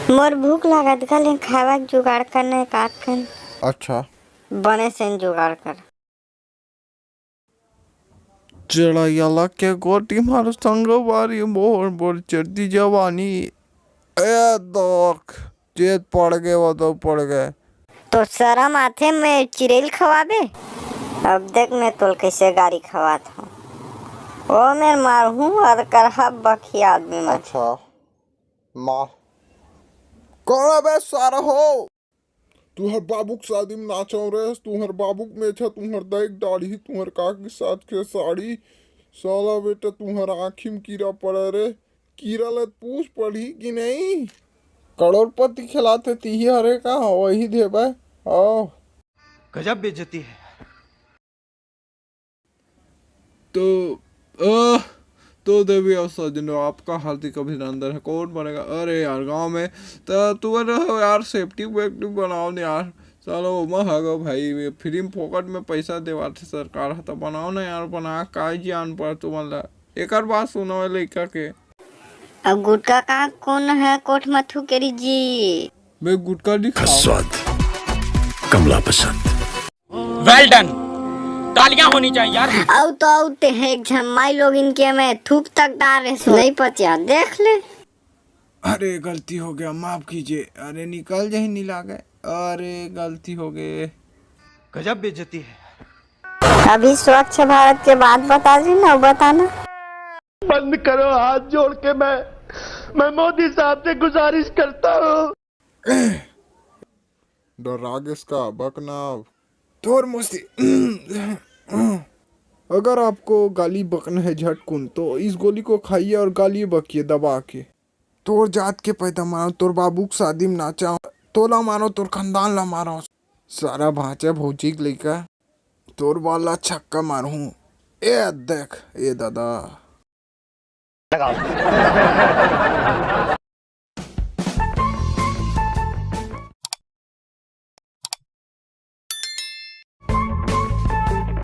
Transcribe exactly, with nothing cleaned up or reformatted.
मोर भूख लागत घले, खावा के जुगाड़ करना एक आध कन। अच्छा। बने से जुगाड़ कर। चढ़ैया लग के गोटी मारो संगवारी, मोर मोर चढ़ती जवानी। ए दोख, चेत पड़ गए, वो तो पड़ गए। तो शरम आथे, मैं चिरैल खवाबे। अब देख मैं तोल कैसे गारी खवात हूँ। ओ मेर मारहूँ अदकरहा बखी आदमी मन। अच्छा, मार। कौन बे सारा हो? तुहर बाबूक शादी में नाचव रे, तुहर बाबूक मेछा, तुहर दाई के दाढ़ी, तुहर काकी साथ के साड़ी। साला बेटा, तुहर आँखी में कीरा पड़े रे। कीरा ल पूछ पड़ही कि नहीं? करोड़पति खिलाते तिही हरे का? वही देबे। आओ। गजब बेइज्जती है। तो, आह, तो देवी और सज्जनों, आपका हार्दिक अभिनंदन है। कौन बनेगा? अरे यार, गांव में तो तुम रहो यार, सेफ्टी वेफ्टी बनाओ न यार। चलो, ओमा हगो भाई, ये फ्री में फोकट में पैसा देवाथे सरकार ह, तो बनाओ ना यार, बना का ज्ञान पर तुमन ला। एकर बात सुनो ए लइका के। अब गुटका का कौन है कोठ में थूकेरी जी? मैं गुटका नहीं का खाऊं। स्वाद कमला पसंद। Well done. तालियां होनी चाहिए यार। अउ तो अउ ते है एक झन माई लोगिन के मैं थूक तक डारे सो नहीं पचिया, देख ले। अरे गलती हो गया, माफ कीजिए। अरे निकल जाही, नहीं लागे। अरे गलती हो गए। गजब बेइज्जती है। अभी स्वच्छ भारत के बात बता दी ना, बताना। बंद करो, हाथ जोड़ के मैं, मैं मोदी साहब से गुजारिश करता हूँ। डरागेस का बकना? तोर मुस्ती। अगर आपको गाली बकना है झटकुन, तो इस गोली को खाइए और गाली बकिए दबा के। तोर जात के पैदा मारो, तोर बाबू के शादी में नाचा, तोला मारो, तोर खानदान ला मारो। सारा भांचा भौजी के लइका, तोर बाल ला छक्का मारहूं। ए देख, ए दादा। लगाओ।